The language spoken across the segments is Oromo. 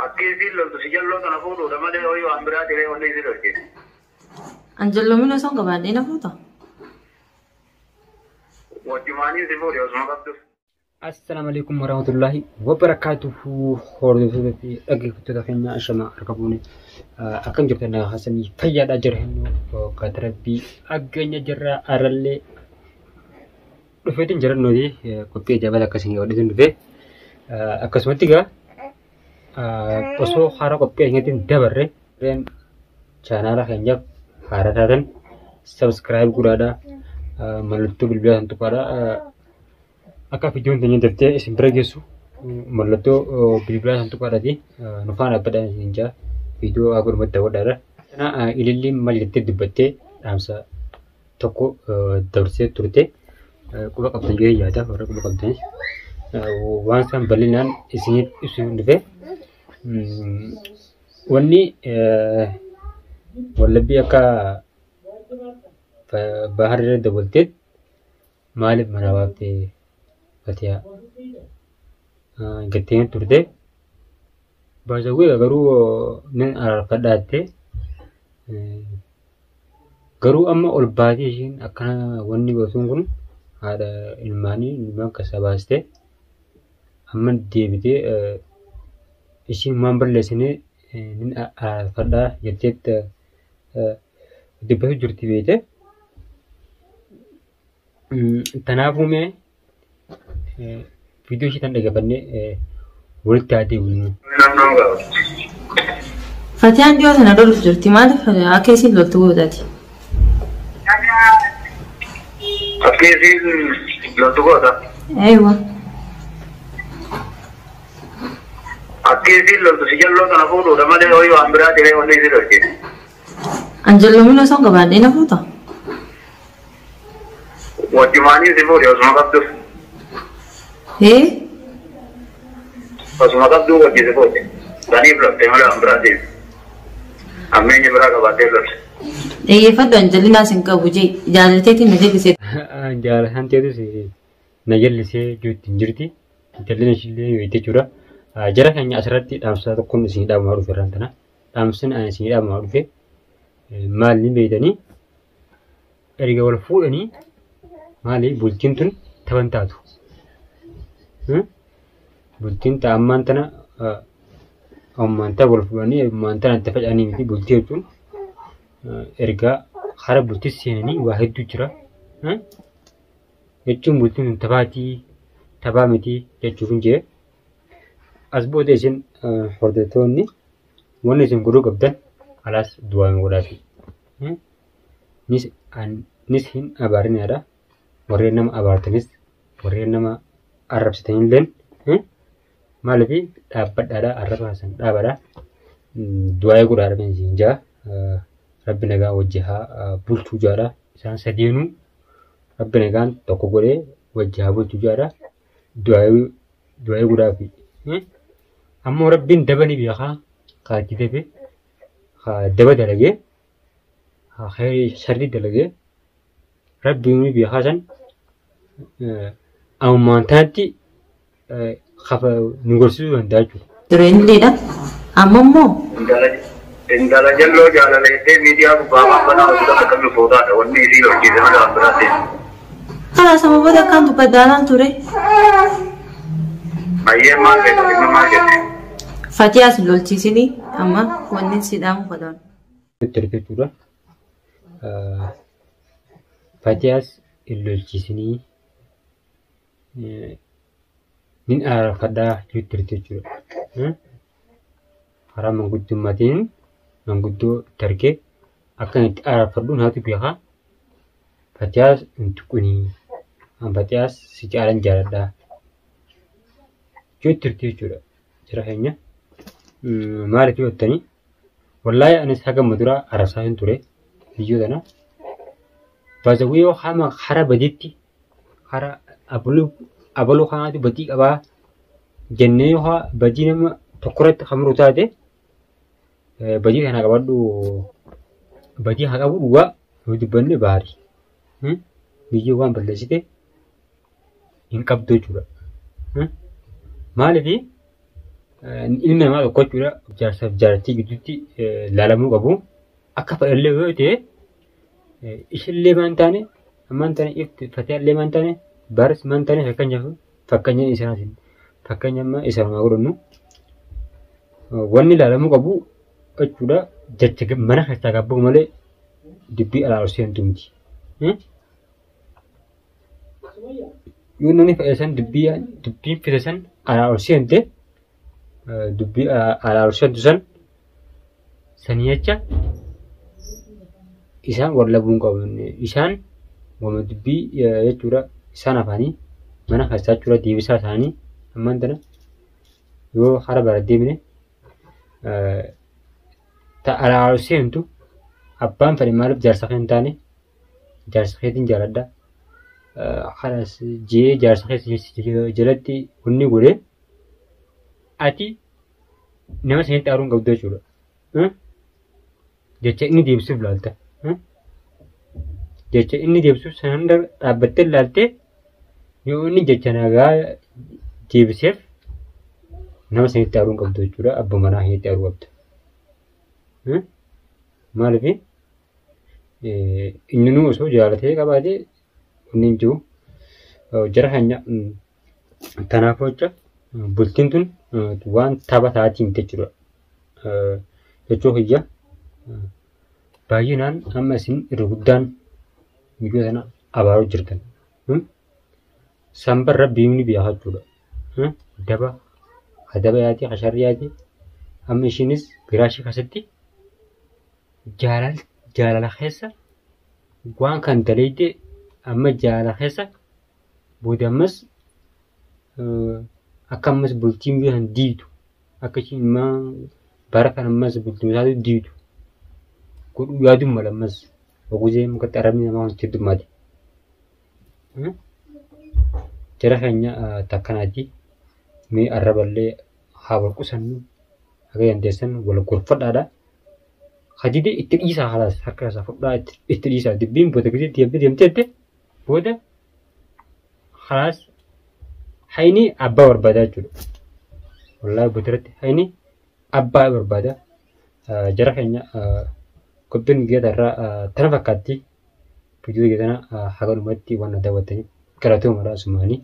Akka isiin loltu si jalloo tana fuudhuudha malee horii waan biraa diree wanni isii lolchite. An jalloomina osoo hin qabaadhee na fuuta. Wajjumaanii si fuudhe osuma qabdu. Assalaamu alaikum warahmatullahi wabarakaatuhu hordoftoota fi dhaggeeffattoota keenya ashama harka fuune akkam jirtan nagaa haasanii fayyaadhaa jira hinnu gata rabbii aggeenya jirra arallee dhufeetiin jira nuti qophii ajaa'ibaa akkasiin qabadheetiin dhufe akkasumatti egaa osoo haaraa qophii keenyaatiin dabarre reen chaanaala keenyaaf haaraa taatan sabskiraayib godhaadhaa mallattoo bilbilaa san tuqaadhaa akka viidiyoon teenya daftee isin bira geessu mallattoo bilbilaa san tuqaadhaati nu faana dhaabbadhaa isin jaa viidiyoo haa godhumatti daawwadhaadha. Kana ililliin maal jettee dubbattee dhaamsa tokko dabarsee turte quba qabdan jedhee yaada warra quba qabdanis waan isaan bal'inaan isiniif ibsuu dhufe wanni wallabbii akka bahar irra dabalteet maaliif manaa baaftee fatiyaa gattee turte baasawwee garuu nan araarfadhaa jettee garuu amma ol baatee ishiin akkana wanni gootuun kun haadha ilmaanii ilmaan keessaa baastee amma deebitee ishiin waan balleessine nin araarfadhaa jetteet dubbatu jirti beekte. Kanaafuu mee viidiyoo ishee tan dhaggeeffannee walitti haa deebinu. Fatiyaan dhiyoo sana loluuf jirti. Maaliif akka isiin loltu gootati? Akka isiin loltu goota. Eeywa. Akka isiin loltu si jalloo tana fuudhuudha malee horii waan biraa diree wanni isii lolchite. An jalloomina osoo hin qabaadhee na fuuta. Wajjumaanii si fuudhe osuma qabdu. Hee? Osuma qabduu wajji si fuudhe. Saniif lolte malee waan biraa deemu. Hammeenya biraa qabaattee lolte. Dhaggeeffadhu an jallinaas hin qabu jee jaalateetiin na jallisee. Jaalataan teetus na jallisee jirti hin jirti. Jallina ishillee beekte jechuudha. Jara keenya asirratti dhaamsa tokkoon isin dhaabamaa dhufe irraan tana. Dhaamsin ani isin dhaabamaa dhufe maal ni beektanii erga wal fuudhanii maali bultiin tun taban taatu. Bultiin ta ammaan tana ammaan tana wal fuudhanii ammaan tana itti faca'anii miti bultii jechuun erga hara bultii seenanii waa hedduu jira. Jechuun bultiin tun tabaatii tabaa miti jechuuf hin jee. As booda isin hordoftoonni wanni isin godhuu qabdan alaas du'aa hin godhaafi. Nis nis hin abaarinaadha. Warreen nama abaartanis warreen nama arrabsitanilleen maaliif dhaabbadhaadha arraba san dhaabadha. Du'aa godhaadha isin jaa. Rabbi nagaa wajji haa bulchuu jaadha. Isaan sadeenuu rabbi nagaan tokko godhee wajji haa bulchuu jaadha. Du'aa godhaafi. Ammoo rabbiin daba ni beekaa kaa itti dabe kaa daba dalagee kaa khayrii sharrii dalagee rabbiin ni beekaa san ammaan tanatti kafa nu gorsiisuu danda'a jechuudha. Dureenilleedha. Amma immoo Intala jalloo jaalala jettee miidiyaa gubbaa waan banaa hojii akka kamii footaadha. Wanni isii lolchiise malee waan biraa deemu. karaa sama booda akkaan dubbaddaanaan ture. Ayyee maal beekta dhimma maal jette? Fatiyaas hin lolchiisinii amma wanni si dhaamu fadhaan. Itti jechuudha. Fatiyaas hin lolchiisinii nin araarfadhaa jechuutti jechuudha. Karaa manguddummaatiin manguddoo itti argee akkan itti araarfadhu naatu beekaa. Fatiyaas hin tuqinii. An Fatiyaas si caalan jaaladhaa. Jechuutti jirti jechuudha. Jara keenya maaliif yoo jettanii wallaahi anis haga amma duraa arrabsaa hin ture biyyoo tana. Baasawwii yoo hama hara badiitti hara abaluu abaluu kanaatu badii qabaa jennee yoo badii nama tokkorratti kan muru taate badii kana qabadhu badii haa qabu dhugaa yoo dubbanne baari. Biyyoo waan balleessite hin qabdu jechuudha. Maaliif Ilmi namaa tokko jechuudha jaarsaaf jaartii gidduutti laalamuu qabu. Akka fedhallee yoo ta'e ishillee maan taane ammaan taane ifti fatiyaallee maan taane baaris maan taane fakkeenyaaf fakkeenya isaatiin fakkeenya amma isaanumaa godhannu wanni laalamuu qabu jechuudha jecha mana keessaa qabu malee dubbii alaa ol seentu miti. Yoo namni fedhe san dubbiin fide san alaa ol seente dubbii alaa ol seentu san sanii jecha isaan wal dhabuu hin qaban. Isaan wama dubbii jechuudha isaan afaanii mana keessaa jechuudha deebisaa isaanii ammaan tana yoo hara bara deemne alaa ol seentu abbaan fedhe maaliif jaarsa kee hin taane jaarsa keetiin jaaladha. Halas jee jaarsa keessa jalatti wanni godhe ati nama sanitti aaruu hin qabdu jechuudha. Jecha inni deebisuuf laalta. Jecha inni deebisuuf sana hunda dhaabbattee laaltee yoo inni jecha nagaa deebiseef nama sanitti aaruu hin qabdu jechuudha. Abbaa manaa keetti aaruu qabda. Maaliif inni nuu osoo jaalatee qabaatee inni hin jiru. Jara keenya tanaaf jecha bultiin tun waan tapha taatii miti jechuudha. Jechuu kiyya baay'inaan amma isin irra guddaan biyyoota sana abaaruu jirtan. Sanbarra biimni beekaa jechuudha. Daba adaba yaati hasharri yaati amma ishiinis giraashii keessatti jaalala keessa waan kan daleeyte amma jaalala keessa booda ammas akka ammas bultiin biyya san diitu akka ishiin bara kan ammas bultiin isaatu diitu godhuu yaaduun mala ammas oguzee mukatti arabni namaa wanti heddummaate. Jara keenya takkanaati mee arraballee haa wal qusannu akka dandeessan wal gorfadhaadha. Hadide itti dhiisaa halaas harka isaa fudhaa itti dhiisaa dubbiin booda gisee deemtee deemteette booda halaas hayni abbaa barbaadaa jechuudha. Wallaahi boodarratti hayni abbaa barbaada. Jara keenya qophiin guyyaa irraa tana fakkaatti. Viidiyoo kana haga dhumatti waan na daawwattaniif galatoomaa sumaanii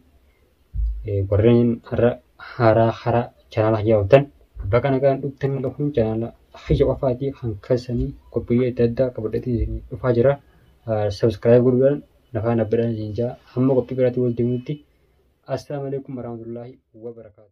warreen har'a haaraa hara chaanaala hayyaa ooltan bakka nagaan dhuftan dhufuun chaanaala hayya qofaatii kan keessanii qophiilee adda addaa qabadhatiin isin dhufaa jira. Sabskiraayib godhuudhaan nafaan dhaabbataan isin jaa hamma qophii biraatiin wal deemuutti. Assalaamu alaikum warahmatullaahi wabarakaatu.